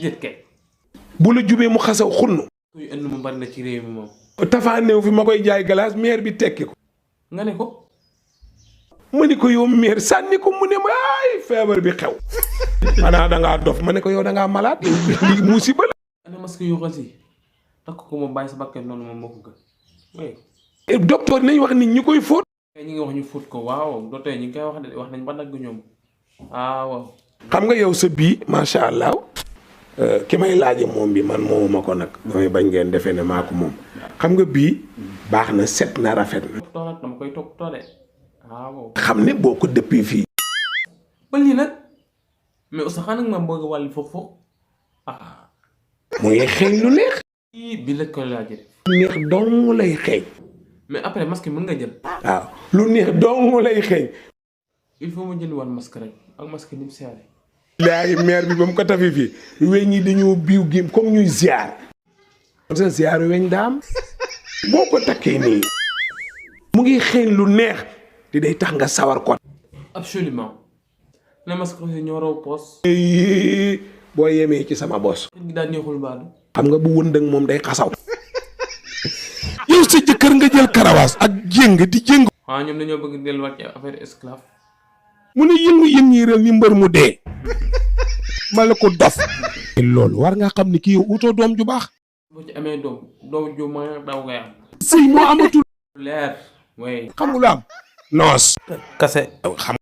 déet kay. bu la jubee mu xasaw xunn. kuy indi mu bari na ci réew mi moom. Tafa néew fi ma koy jaay glace maire bi tekki ko. nga ne ko. ma ni ko yow maire sànni ko mu ne ma ay feebar bi xew. xanaa da ngaa dof ma ne ko yow da ngaa malade lii musiba la. ana masque yu xasi takk ko moom bàyyi sa bakkan noonu moom moo ko gën. oui. docteur nañ wax nit ñi koy fóot. ñi ngi wax ñu fóot ko waaw docteur ñi ngi koy wax de wax nañ ba dagg ñoom waaw. xam nga yow sa bii macha allah ki may laaje moom bi man moomuma ko nag damay bañ ngeen defee ne maa ko moom xam nga bii baax na set na rafet na. toppatoo nag dama koy toppatoo de waaw. xam ne boo ko dëppee fii. ba lii nag mais aussi xanaa nga ma bëgg a wàllu foofu ah. mu ngi xeeñ lu neex. bi la ko laajee. lu neex dong lay xeeñ. mais après masque mën nga jël. waaw lu neex dong lay xeeñ. il faut ma jënd woon masque rek ak masque ni mu seere. laayi maire bi ba mu ko tafi fii weñ yi dañoo biiw gim comme ñuy ziar. sa ziar weñ daam boo ko takkee nii mu ngi xeeñ lu neex di day tax nga sawar ko. absolument. na masque aussi ñoo raw poos. boo yemee ci sama bos. gi daal neexul baadu. xam nga bu wëndëng moom day xasaw. yow sa jëkkër nga jël karawaas ak jéng di jéng. ah ñoom dañoo bëgg delluwaat ci affaire esclave. mu ne yëngu yëm ñi réel ni mbër mu dee. ma la ko dof. loolu war nga xam ni kii yow utoo doom ju baax. boo ci amee doom ju ma daw ngay am. sëy moo amatul. leer. oui. xam nga lu am. noos. kase. xam